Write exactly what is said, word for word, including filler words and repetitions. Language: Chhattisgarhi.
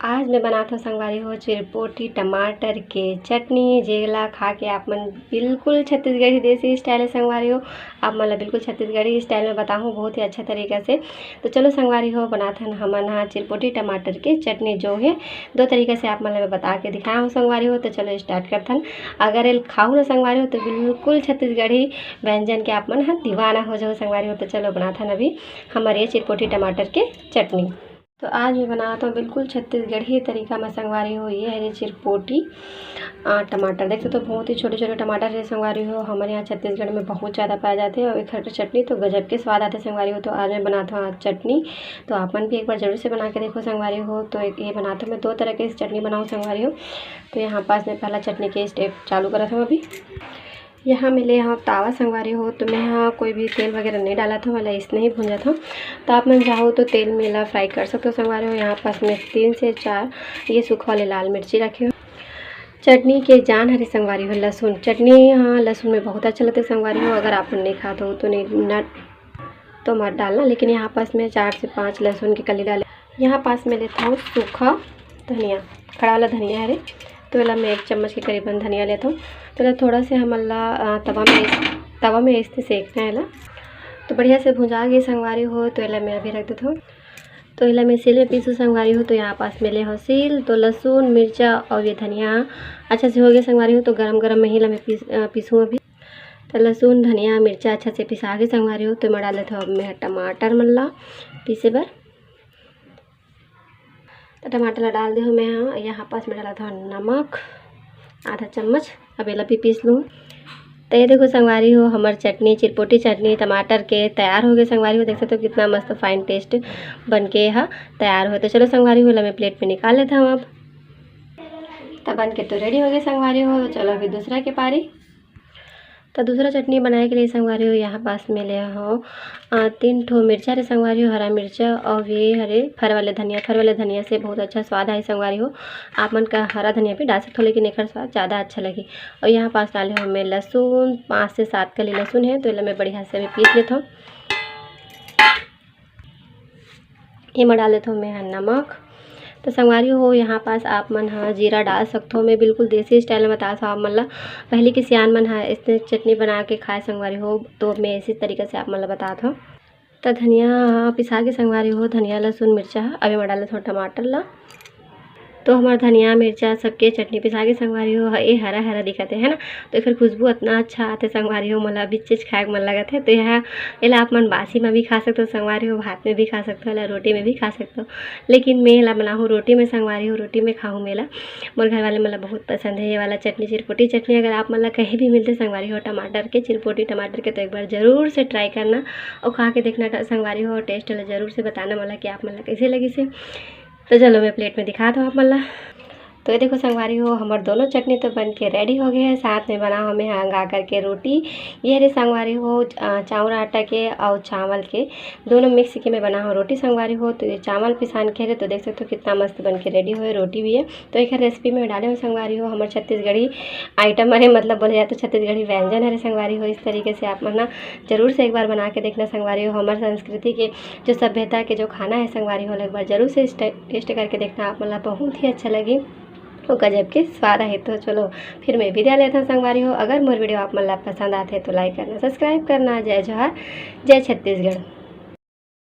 आज मैं बनात हव संगवारी हो चिरपोटी टमाटर के चटनी, जेला खा के आप मन बिल्कुल छत्तीसगढ़ी देसी स्टाइल है संगवारी हो। आप मन ला बिल्कुल छत्तीसगढ़ी स्टाइल में बताहूँ बहुत ही अच्छा तरीका से। तो चलो संगवारी हो, बनात हन हमन हा चिरपोटी टमाटर के चटनी, जो है दो तरीका से आप मन ला मैं बता के दिखाया हूँ संगवारी हो। तो चलो स्टार्ट करथन। अगर एल खाहू ना संगवारी हो तो बिल्कुल छत्तीसगढ़ी व्यंजन के आप मन हा दीवाना हो जाओ संगवारी हो। तो चलो बनात हन अभी हमर ये चिरपोटी टमाटर के चटनी। तो आज मैं बनात हव बिल्कुल छत्तीसगढ़ी तरीका में संगवारी हो। ये हरे चिरपोटी आ, टमाटर। देख सकते हो बहुत ही छोटे छोटे टमाटर है संगवारी हो। हमारे यहाँ छत्तीसगढ़ में बहुत ज़्यादा पाए जाते हैं और एखर चटनी तो गजब के स्वाद आते संगवारी हो। तो आज मैं बनात हव आज चटनी, तो आप मन भी एक बार जरूर से बना के देखो संगवारी हो। तो एक ये बनात हव मैं दो तरह के चटनी बनाऊँ संगवारी हो। तो यहाँ पास मैं पहला चटनी के स्टेप चालू करत हव अभी। यहाँ मैं ले हव तावा संगवारी हो, तो मैं यहाँ कोई भी तेल वगैरह नहीं डालत हव, मैं ला इसने ही भूंजत हव। तो आप मन चाहो तो तेल में ला फ्राई कर सकते हो संगवारी हो। यहाँ पास मैं तीन से चार ये सूखा वाले लाल मिर्ची रखे हव। चटनी के जान हरे संगवारी हो लहसुन। चटनी यहाँ लहसुन में बहुत अच्छा लगता है संगवारी हो। अगर आप मन नहीं खात हो तो नहीं ना, तो मत डालना, लेकिन यहाँ पास मैं चार से पाँच लहसुन के कली डाले। यहाँ पास मैं लेत हव सूखा धनिया, खड़ा वाला धनिया हरे, तो एला मैं एक चम्मच के करीबन धनिया लेत हव। तो एला थोड़ा से हमन ला, अ, तवा में, तवा में ऐसे सेकना है एला। तो बढ़िया से भुंजा गे संगवारी हो, तो एला मैं अभी रख देत हव। तो एला मैं सील में पीसू संगवारी हो, तो यहाँ पास मैं ले हव सील, तो लहसुन, मिर्चा और ये धनिया अच्छा से हो गया संगवारी हो। तो गरम गरम में ही ला मैं पीस, अ, पीसू अभी। तो लहसुन, धनिया, मिर्चा अच्छा से पिसा के संगवारी हो, तो मैं डाल देत हव मैं टमाटर मन ला पीसे बर। तो टमाटर ला डाल दे हव मैं, हाँ, यहाँ पास मैं डालत हव नमक आधा चम्मच। अब एला भी पीस लूँ। तो ये देखो संगवारी हो, हमर चटनी, चिरपोटी चटनी टमाटर के तैयार हो गए संगवारी हो। देख सकते हो कितना मस्त फाइन टेस्ट बन के हा तैयार हो। तो चलो संगवारी हो, एला मैं प्लेट में निकाल लेत हव अब। तो बन के तो रेडी हो गए संगवारी हो। चलो अभी दूसरा के पारी। तो दूसरा चटनी बनाए के लिए संगवारी हो, यहाँ पास मैं ले हव, अ, तीन ठो मिर्चा रे संगवारी हो, हरा मिर्चा, और ये हरे फर वाले धनिया। फर वाले धनिया से बहुत अच्छा स्वाद आए संगवारी हो। आप मन का हरा धनिया भी डाल सकते हो, लेकिन एकर स्वाद ज़्यादा अच्छा लगी। और यहाँ पास डाले हव मैं लहसुन, पाँच से सात कली लहसुन है, तो एला मैं बढ़िया से अभी पीस लेत हव। एमा डाल देत हव मैं ह नमक। तो संगवारी हो, यहाँ पास आप मन ह जीरा डाल सकथो। मैं बिल्कुल देसी स्टाइल में बतात हव आप मन ला। पहले के सियान मन ह ऐसे चटनी बना के खाए संगवारी हो, तो मैं इसी तरीका से आप मन ला बतात हव। तो धनिया ह पिसा के संगवारी हो, धनिया, लहसुन, मिर्चा ह। अब एमा डाल देत हव टमाटर ला। तो हमर धनिया, मिर्चा सबके चटनी पिसा के संगवारी हो, ए हरा हरा दिखत हे, है ना? तो एकर खुशबू अतना अच्छा आथे संगवारी हो, मोला अभी चीज खाए के मन लगत हे। तो यह, एला आप मन बासी में भी खा सकते हो संगवारी हो, भात में भी खा सकते हो, एला रोटी में भी खा सकते हो, लेकिन मैं एला बनाहूँ रोटी में संगवारी हो, रोटी में खाहूँ मैं एला। मोर घर वाले मन ला बहुत पसंद है ये वाला चटनी, चिरपोटी चटनी। अगर आप मन ला कहीं भी मिलते संगवारी हो टमाटर के, चिरपोटी टमाटर के, तो एक बार जरूर से ट्राई करना और खा के देखना ट-, संगवारी हो, टेस्ट ला जरूर से बताना मोला कि आप मन ला कैसे लगिस हे। तो चलो मैं प्लेट में दिखात हव आप मन ला। तो ये देखो संगवारी हो, हमर दोनों चटनी तो बन के रेडी हो गए है। साथ में बना हव मैं ह अंगा करके रोटी। ये हरे संगवारी हो, अ, चाउर आटा के और चावल के दोनों मिक्स के मैं बना हव रोटी संगवारी हो। तो ये चावल पिसान के हरे, तो देख सकते हो कितना मस्त बन के रेडी हो है, रोटी भी है। तो एक रेसिपी में डाले हव संगवारी हो, हमर छत्तीसगढ़ी आइटम हरे, मतलब बोले जाए तो छत्तीसगढ़ी व्यंजन हरे संगवारी हो। इस तरीके से आप मन ना जरूर से एक बार बना के देखना संगवारी हो। हमर संस्कृति के जो सभ्यता के जो खाना है संगवारी हो, एक बार जरूर से टेस्ट करके देखना, आप मन ला बहुत ही अच्छा लगी। तो गजब के स्वाद आहे। तो चलो फिर मैं विदा लेत हव संगवारी हो। अगर मोर वीडियो आप मन ला पसंद आथे तो लाइक करना, सब्सक्राइब करना। जय जोहार, जय छत्तीसगढ़।